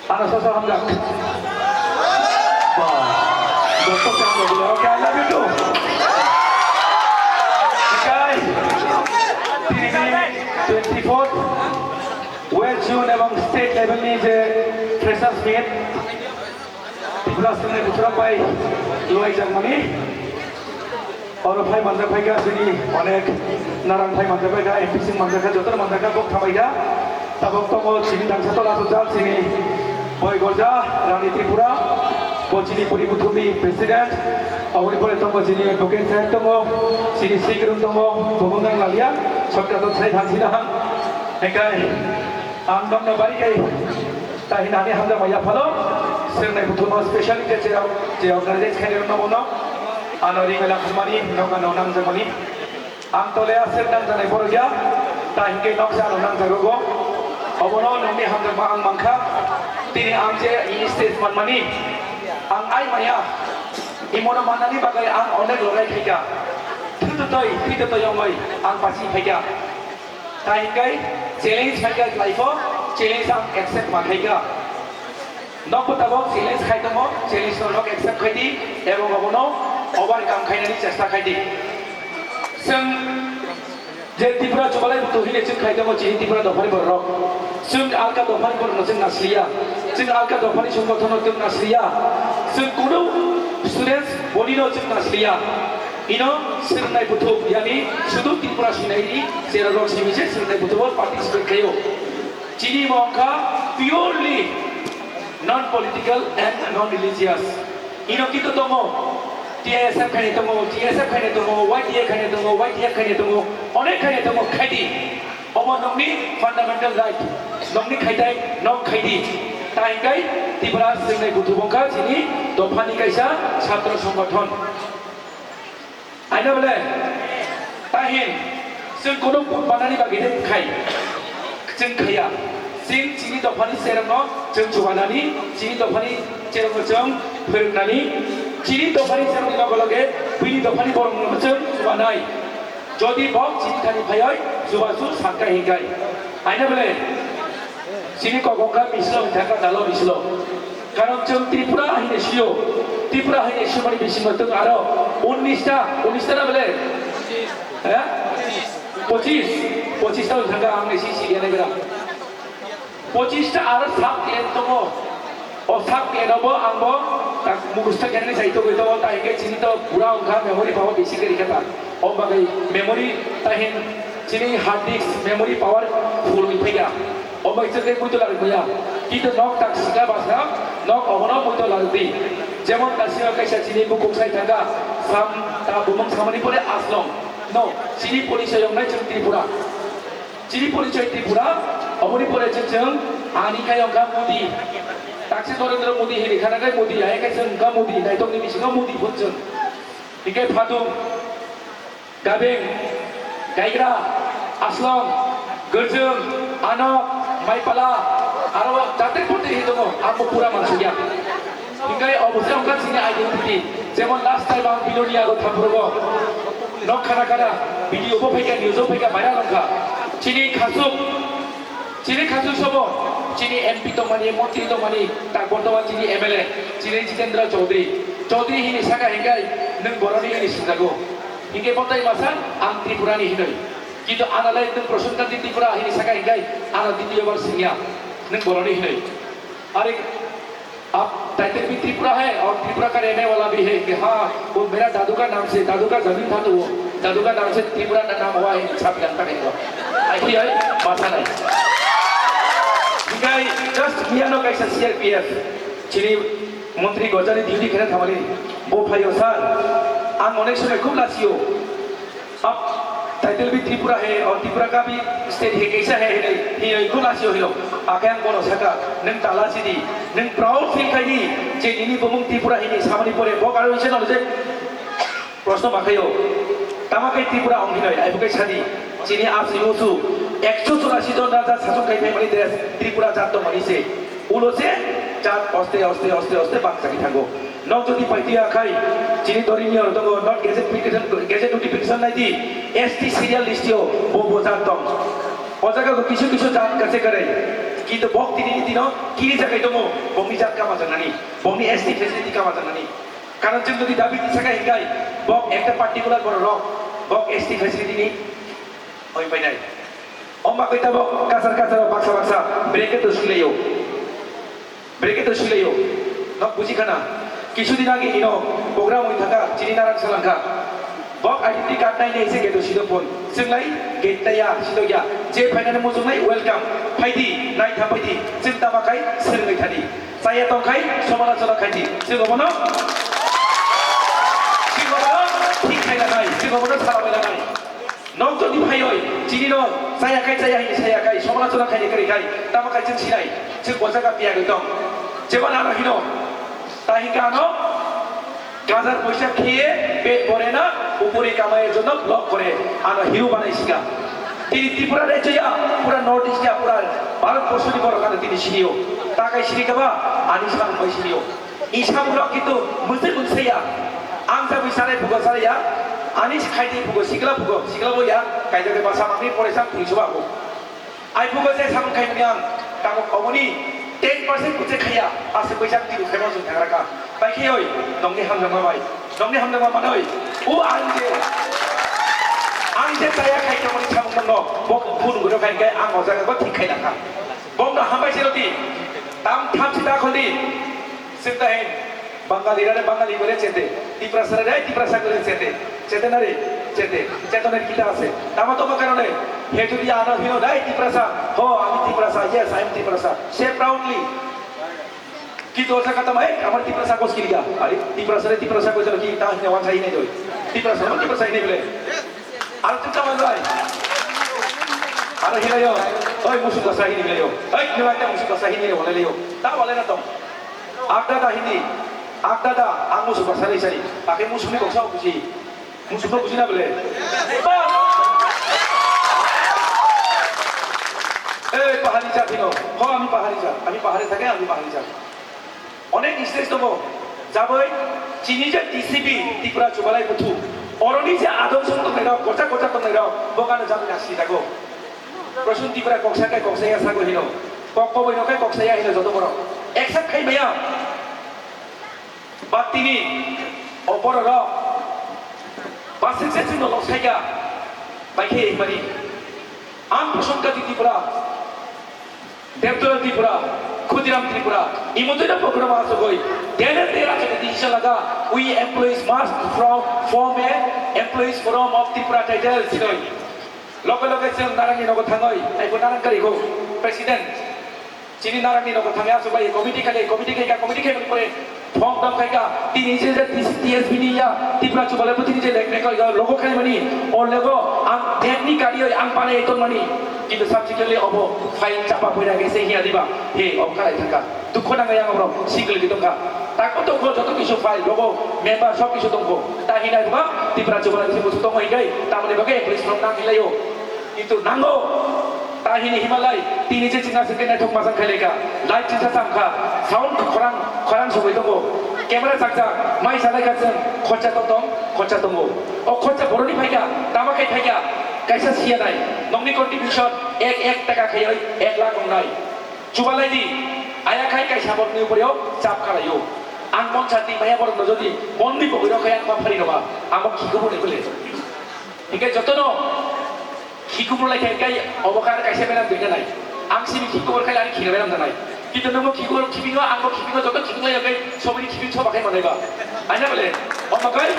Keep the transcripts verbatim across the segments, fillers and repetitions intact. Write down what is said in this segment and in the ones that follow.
Ano sosa hamjak. Ba. Doktor Cham Rogula. Okay, I love you too. Okay. Tini twenty-fourth West Zone ebong state level ni je freshers meet Tripura state ni bukhurok bai luai jakmani. Oro phai manjak phaikha chini onek narang phai manjak phaikha, M P sing manjak kha, jotono manjak kha, bok thabaikha. Tabok tongo chini dangsa tola sojak chini boi gorja Rani Tripura, bo chini puri buthumni president. Aboni pore tongo chini advocate saheb tongo, chini sikrum tongo, bobong nang lalia, shortcut o sai thang sina hang. Ekai ang nokno bari kai. Tahi nani hamjakma yaphalo, swngnai buthumno specially je cherok, je organize khainai rokno bono, ano ringwi lakhumani, nok ano nangjakmani. Ang tole aswk nangjaknai borok ya, ta hinkhe noksa ano nangjago. Obono nokni hamjakma ang mankha, tini ang je ini stage manmani, ang ai maya, imono mannani bagwi ang onek lorai khaikha. Thwtwtwi, thwitwtwi wngwi ang pasi phaikha. Ta hinkhe challenge khaikha life-o, challenge ang accept ma khaikha. Nokbo tabok challenge khai tongo, challenge no nok accept khai di, ebong abono overcome khainani chesta khai di. Chwng je Tripura chubalai buto hine chwng khai tongo, chini Tripura dophani borok rok. Chwng alka dophani borok no chwng nasliya, chwng alka dophani songgothon no chwng nasliya, chwng kunu students body no chwng nasliya. Ino swngnai buthuk, yani sudu Tripura sinai di, cherok rok simi se swngnai buthuk o participate khaio. Chini mongkha purely non political and non religious. Ino kintu tongo, T I S F khainai tongo, T S F khainai tongo, Y T A khainai tongo, Y T F khainai tongo, onek khainai tongo, khaidi. Omo nokni fundamental right, nokni khaitai nok khaidi. Ta hinkhe Tripura swngnai buthuk wngkha chini dophani kaisa chhatro songgothon. Aina bole, tahin, chwng kono kut banani bagwi de khai, chwng khaya. Chwng chini dophani cherokno chwng chubanani, chini dophani cherokno chwng phwrwngnani, chini dophani cherokni loge loge bini dophani borokno chwng chubanai. Jodi bok chini thani phayoi chubachu sakha hinkai. Aina bole, chini kok wngkha mislo hinthaka dalo mislo. Karon chwng Tripura hine sio, Tripura hine simani bisingo twng aro unnish ta, unnish ta na bole? Eh? Pochis, pochis ta hinthaka ang isi si gene bera. Pochis ta aro sub clan tongo. O sub clan obo ang bo tak mugusta kene sai to goito ta hike chini to pura wngkha memory power bisi kari kata. O bagwi memory tahin chini hard disk memory power full wi phaiya. O bai chwng tei muitu larwi maya. Kintu nok tak sika basa, nok obono muitu larwi di. Jemon ta sika kaisa chini bukuk sai thangka, sam ta bumung samani pore aslong. No, chini police yong nai chwng Tripura. Chini police Tripura, oboni pore chwng chwng ani kai yong ka Modi. Taksi Narendra Modi hini khana kai Modi, ai kai chwng ka Modi, naitokni bisingo Modi phun chwng. Hikai phatung. Gabeng, Gaigra, Aslong, Gurjung, Anok, Maipala, aro jate pute hi tongo, ang bo pura mansukya. Hinkhe obo se wngkha chini identity. Jemon last time ang Bilonia go Thampurgo nok khana khana video bo phaikha, news o phaikha, viral wngkha. Chini khasuk, chini khasuk sobo, chini M P tongmani, montri tongmani, tak bortoman chini M L A, chini Jitendra Chaudhary. Chaudhary hini saka hinkhai nwng boroni hini singjago. Hinkhe botai masa ang Tripurani hinoi. Kintu analai nwng Prasan Kanti Tripura hini saka hinkhai ano ditiyo bar singya nwng boroni hinoi. Are, aap title bhi Tripura hai aur Tripura ka rehne wala bhi hai, ki haan, wo mera dadu ka naam se, dadu ka zameen tha to wo dadu ka naam se Tripura ka naam hua hai, chap janta hai wo. Ai ki hai, masa nai. Hinkhai just miyano kaisa C R P F chini montri Gojani duty khena thamani bo phaio sir, ang onek somoi khub lasio. Ab title bhi Tripura hai aur Tripura ka bhi state hai, kaisa hai, hai nahi, hi hai, kona si ho, hi ho. Akhe ang bono saka, nwng tala sidi, nwng proud feel khai di, je nini bumung Tripura hini samani pore, bo karo ise nalo je, proshno ma khaio. Tama kai Tripura ong hinoi, ai bo kai sadi, chini asu usu, ekso churasi jon raja sasok khai phaimani desh, Tripura jat tongmani se. Ulo se jat oste, oste, oste, oste bang chagwi thango. Nok jodi paitiya khai, chini dorini oro tongo, not gazette notification, gazette notification nai di, S T serial list yo, bo bo jat tong. O jaga o kisu kisu jat kache kwrwi. Kintu bok tini ni dino kiri jagai tongo, bokni jat kama janani, bokni S T facility kama janani. Karon chwng jodi dabi tisaka hinkai, bok ekta particular borok rok, bok S T facility ni oi painai. Omba koi tabok kasar kasar baksa baksa bracket o silayo. Bracket o silayo. Nok buji khana. Kisu din age ino program oi thaka chini narang salangkha. Bok identity card nai nei se gate o sido phone. Chwng lai gate nai ya sido ya. Je phainani muchung nai welcome. Phaidi, nai tha phaidi. Chwng tama khai swrwngwi thani. Chaya tong khai somalochona khaidi. Chwng obono, chwng obono thik khai lanai. Chwng obono salawai lanai. Nok jodi phaioi, chini no chaya khai chaya hini saya khai, somalochona khai ni kwrwi khai, tamo khai chwng sinai, chwng bo jaga piyagwi tong. Jemon ano hino, ta hingka ano, gajar poisa khiye, pet bore na, upuri kamai jonno block kore, ano hero banai sika. Tini Tripura rajya ya, pura North East ya, pura Bharat borsho ni borok ano tini sinio. Ta khai sini kaba, ani samung bai sinio. Isa borok kintu mwswi mwswi ya. Ang sa bui sarai phugo sarai ya. Ani si khaidi phugo sikla phugo sikla bo ya. Kaijak ba samang ni pore sa pui suba bo. Ai phugo se samang khai mani ang. Tamo oboni ten percent kuche khaya. Ase bui sak tiru khemo jung thangra ka. Bai khayoi. Nongni hamjama bai. Nongni hamjama manoi. U ang je. Ang je taya khai tamo ni samang no. Bo phun gudo khai kai ang o jaga bo thik khai lakha. Bom no hambai siroti. Tam tham sita kholi. Sita hin. Bangali rare Bangali gore chete, Tiprasa rare Tiprasa gore chete, chete na re, chete, chetone kita ase. Tama toma karone, he jodi ano hino dai Tiprasa, ho, ami Tiprasa, yes, I am Tiprasa, say proudly. Ki dorsa kata mai, amar Tiprasa kos kiliya, are Tiprasa re Tiprasa kos ki ta hine wan sai ne doi, Tiprasa no Tiprasa hine bile. Ar tu tama dai. Ar hine yo, oi musu kasa hine bile yo, oi nila ta musu kasa hine wale yo, ta wale na tong. Ak dada hindi, ak dada, ang musu bahasa ni sari, pakai musu ni kok sao buji, musu no buji na bole. Eh, pahari jat hino, ho ami pahari jat, ami pahari thake, ami pahari jat. Onek stage tongo, jabai, chini je T C B, Tripura Chubalai Buthu, oroni je adong song tongnai rok, kocha kocha tongnai rok, bokano jabai nasi jago. Prasun Tripura kok sa kai kok saya sago hino. Kok koboi no kai kok saya hino joto borok. Accept khai maya. Ba tini o borok rok. Ba sik se chwng no lok sai ya. Bai khe mani. Ang Prasun Kati Tripura. Devdayal Tripura. Khudiram Tripura. Imutoi na program asogoi. Dene te acha decision laga. We employees must from form a employees forum of Tripura title sinoi. Loge loge chwng narangni nogo thangwi, taibo narang kariko, President. Chini narangni nogo thangwi aswk bai committee khai, committee khai, committee khai pore form dam khai ka, tini je je T S B ni ya, Tripura Chubalai Buthu ni je lek lek logo khai mani, o logo ang dek ni kari ang panai ton mani, kintu subsequently obo file chapa pura ge se hiya diba, he o khalai thangka. Dukho nangya yang borok single ki tongkha. Tako tongkho joto kisu file rogo member sok kisu tongkho. Ta hinai ba Tripura Chubalai Buthu tongo hikai tamoni bagwi police rok nang hilaio. Kintu nango ta hini himalai tini je chingna sengke naithok masang khaileka. Light chingsa samkha. Sound khorang khorang sogwi tongo. Camera chakjak mai salai kha chwng khorcha to tong khorcha tongo. O khorcha boroni phaikha tama khai phaikha kaisa siya nai. Nokni contribution ek ek taka khaioi ek lakh wngnai. Chubalai di, aya khai kaisa borokni upore o chap kalaio. Ang mon santi maya borok no jodi mon ni bogwi rok khai ang ma phari rok ang bo khikubur ni bole. Hinkhe jotono khikubur lai khai kai obo kha kaisa beram doi nai. Ang sini khikubur khai ani khina beram janai. Kintu nungbo khikubur khibingo ang bo khibingo joto khibing lai kai somini khibing soba khai manai ba. Aina bole, omo kai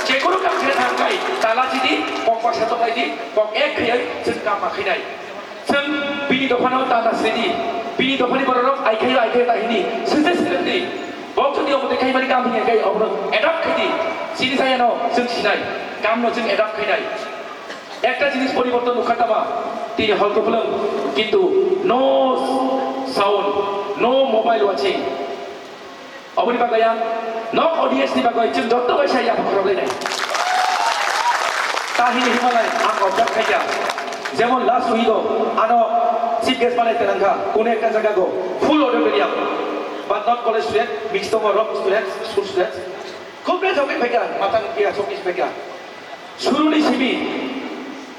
jekuru kam khe thang kai tala chidi kok baksa tong lai di kok ek khai chwng kam ma khainai. Chwng bini dophano ta ta sidi, bini dophani bororok ai khayo ai khayo ta hini, sese selengdi. Bok jodi omo twi khaimani kam hinya khe obono adapt khaidi. Chini sayano chwng sinai, kamno chwng adapt khainai. Ekta jinis poriborton nukha tama, tini hol kupulung, kintu no sound, no mobile watching. Oboni bagwi ang nok audience ni bagwi chwng joto bai sai yapha khorok lai nai. Ta hini himalai ang observe khaikha. Jemon last week o ano chief guest banai tenangkha kuno ekta jaga go full auditorium, but not college student, mix tongo rock students, school students. Khub le jogwi phaikha, matang kiya chokis phaikha. Suruni simi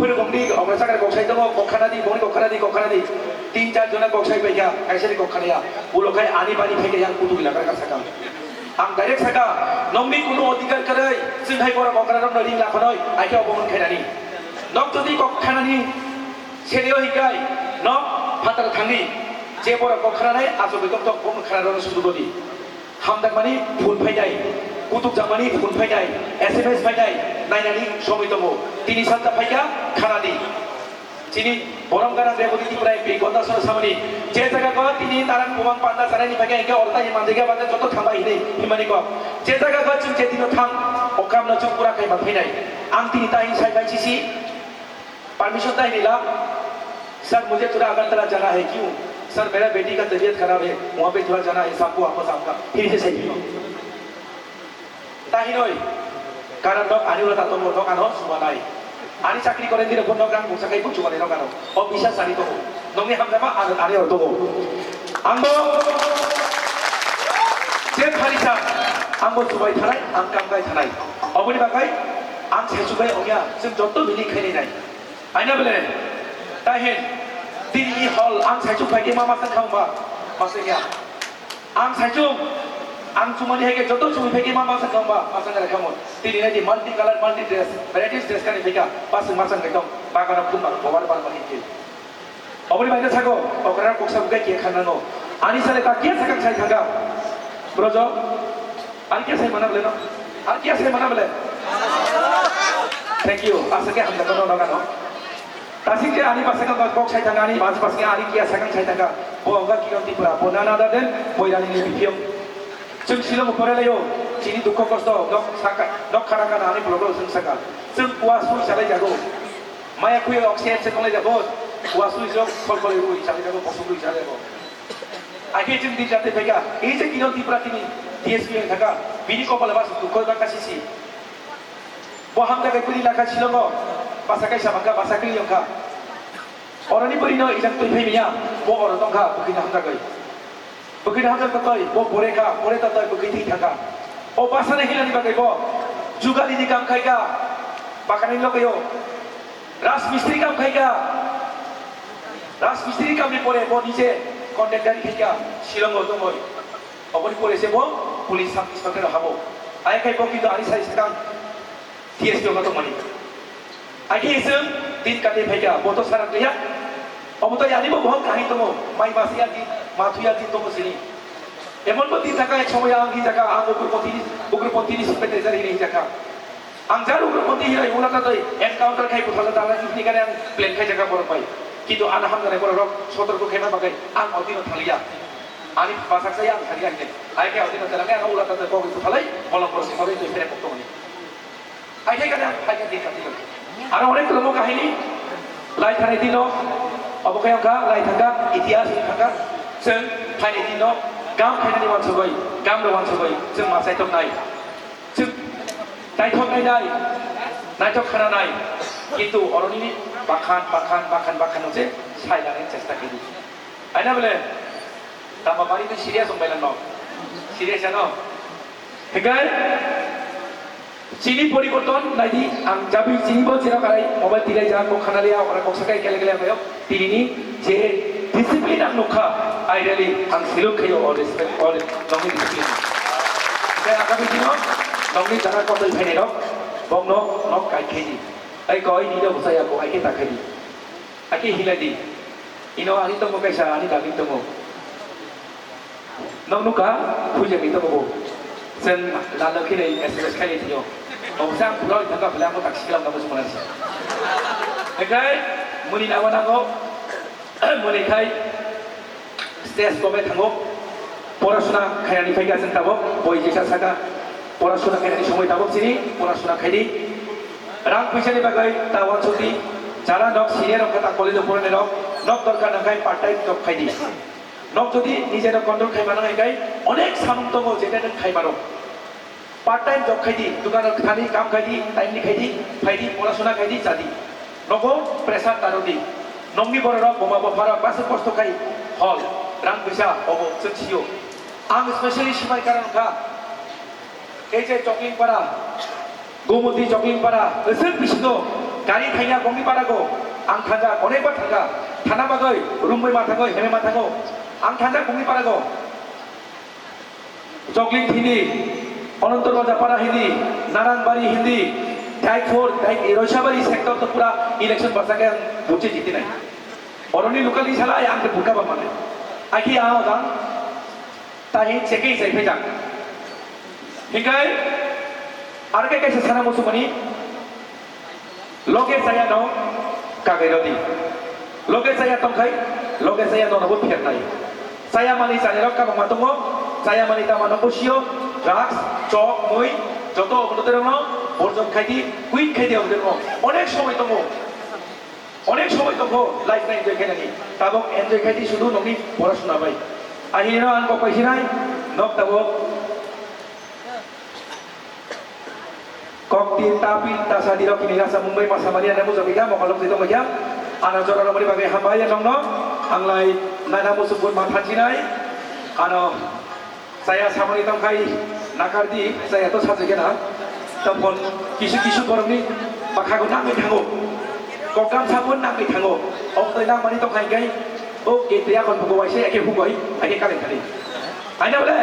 phwrwng bongni okra chakra kok sai tongo, kok khana di, bongni kok khana di, kok khana di. Tin char jona kok sai paikha, kaisa ni kok khana ya. Ulo khai ani bari phaikha yang kutuk lakar ka sakang. Ang direct saka, nokni kunu odhikar kwrwi, chwng hai borok okra rokno ring lakhonoi, aikhe obo wng khainani. Nok jodi kok khanani serio hikai, nok phatar thangni, je borok kok khananai, aswk bai tok tok, bokno khana rokno sunduk rodi. Hamjakmani phone phainai, kutuk jakmani phone phainai, S M S phainai, nainani somoi tongo. Tini sabta phaikha, khana di. Chini borom gana Reboti Tripura M P Gonda Sora samani, je jaga ko tini narang bumang panda sanai ni phaikha, hingke orta hi manjega bade joto thangbai hinui himani ko. Je jaga ko chwng je dino thang, o kam no chwng pura khai man phainai. Ang tini ta hi sai bai sisi, permission ta hi la. Sir, mujhe thora Agartala jana hai kyun? Sir, mera beti ka tabiyat kharab hai, wahan pe thora jana hai, sab ko wapas aapka phir se sahi. Tahinoi, karon nok ani ula tato mo nok ano sumanai. Ani chakri kore dire pun nok rang buksa kai pun sumanai nok ano. O bisa sari to. Nokni hamjama ano ani oro to. Angbo je phari sa, angbo subai thanai, ang kam kai thanai. Oboni bagai ang sai subai ongya, jeng jotto bini khainai nai. Aina bele, tahin, tini hol ang sai suk phaike ma masang kha ba, masang ya. Ang saichung, ang chumani hai khe joto chumui phai khe ma masa kha ba, masa ngai khamon. Tini nai di multi color, multi dress, varieties dress kani phai kha, bas masa ngai tong, bagano phun ba, bobar bar ba hinti. Oboni bai sago, okra kok sa bukai khe khanango. Ani sale ta kya sakang sai thanga. Brojo, ani kya sai mana bele no? Ani kya sai mana bele? Thank you. Asa khe hamda kono no gano. Tasing je ani basa kang kok sai thanga, ani bas bas khe ani kiya sakang sai thanga. Bo wngkha Kiron Tripura, bo nana da den, bo irani ni bipiyong. Chwng silo mo pore layo, chini dukho kosto, nok saka, nok khana khana ani blogo chwng saka. Chwng kuwa sui salai jago. Maya khuya oxygen se tonglai jago. Kuwa sui jok, khol khol ui salai jago, bosong ui salai jago. Age chwng din jate phaika, ei je Kiron Tripura tini D S P wng thaka, bini kopal bas dukho bangka sisi. Bo hamjagai bwrwi lakha Shillongo, basa kaisa bangkha, basa kwrwi wngkha. Oroni bwrwino ijak twi phai manya, bo oro tongkha, bwkhwino hamjagwi. Bwkhwino hamjak totoi, bo pore kha, pore totoi, bwkhwi thwi thangkha. O basani hinani bagwi bo jugalini kam khaikha, bakhani logeio. Rajmistri kam khaikha. Rajmistri kamni pore bo nije contractor khaikha, Shillongo tongoi. Oboni pore se bo police sub inspector habo. Ai khai bo kintu ani sai sakang T S P o tongmani. Agi isem din kate phaikha, bo to sarak liya. Obo to yani bo bohok kahi tongo, mai masi ya din, mathu ya din tongo sini. Emon bo din thaka ek somoy ang hi thaka, ang ugroponthi, ugroponthi ni sympathizer hini hi thaka. Ang jar ugroponthi hinwi ula ta tei encounter khai buthala ta lagi ni kare ang plan khai jaga borok bai. Kintu ana hamjani borok rok sotorko khaima bagwi ang odino thaliya. Ani basak saya ang thaliya hinwi. Ai khe odino thaliya ang ula ta tei kok buthalai bolong borok sokori tei phere pokto ni. Ai khe kare ang phai khe din kati. Aro onek romo kahini lai thani dino obo khe ang kha lai thangka itihas thangka chwng phaini dino gam khainani wansugwi gam rok wansugwi chwng ma chaitok nai. Chwng naithok nainai, naithok khananai, kintu oroni bakhan, bakhan, bakhan, bakhan no se sai lani chesta khaidi. Aina bole, tama bari twi serious wng bailang no? Serious ano? Hikai, chini poriborton naidi, ang jabi chini bo chira karai, mobile tilai jang, kok khana liya, ora kok sakai kele kele ang mayok. Tinini je discipline ang nukha, I really ang salute khayo all respect, all nongni discipline. Khe agami dino nongni jaga kotor phainai rok bongno nok kai khaidi. Ai koi ni rok saya ko ai khe ta khaidi. Ai khe hilai di. Ino ani tongo kaisa ani daging tongo. Nok nukha, puja ni tongo bo. Sen lalo khe nei S M S khai tio. Obsa ang pura thangka bela mo taksi kalam kamu semana sa. Ekai muni nawa nango, muni khai stage kome thango. Porasuna khainani phaika sen tabok, boi jesa saka. Porasuna khainani somoi tabok sini, porasuna khaidi. Rang puisa ni bagai ta wansukdi, jara nok senior rok kata college o porani rok, nok dorkar nangkai part time job khaidi. Nok jodi nijeno control khai mano hai kai onek samung tongo jeta nwng khai mano. Part time job khaidi, dukano thani kam khaidi, time ni khaidi, phaidi, porasuna khaidi, chadi. Nogo pressure ta rwdi. Nokni bororok buma bupharok bwswk kosto khai hol. Rang bisa obo chwng sio. Ang specially simai karon kha. Ei je Choklingpara, Gumoti Choklingpara, esek bisingo gari thangya bongni parago. Ang thangya, onekbar thangya. Thana bagwi, rumbai ma thango, heme ma thango. Ang thangya bongni parago. Chokling hindi, Anantor Bazar para hindi, Narangbari hindi, Daikfor, Daik, Roisabari sector to pura election basa khe ang buche jiti nai. Oroni local ni sala ang ke buka ba mane. Aki ang ta hin cheke sai phe jang. Hingai, arke kaisa sana musu mani. Loge saya no kagai rodi. Loge saya tongkhai, loge saya no nabo phernai. Saya mani chani rok kabang ma tongo, saya mani tama no busio, drugs, chok, mui, joto obo no terong no, borjon khaidi, quit khaidi obo terong. Onek somoi tongo. Onek somoi tongo, life na enjoy khainani. Tabok enjoy khaidi sudu nongni porasuna bai. Ahino ang kok pai sinai, nok tabok. Koktin tapin tasa dirok kini rasa Mumbai masa mani ane mujo bida mokolok jito moja. Ano jora romani bagai hambai ya nongno. Anglai nana musukun mathan jinai. Ano saya samani tongkai nakardi saya to saja gena. Topon kisu kisu borokni bakhago nangwi thango. Kokam sabun nangwi thango. Oktoi nangmani tongkai kai. O ketria kon bugo waise ake hugoi ake kaleng kali. Aina bole.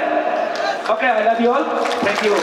Okay, I love you all. Thank you.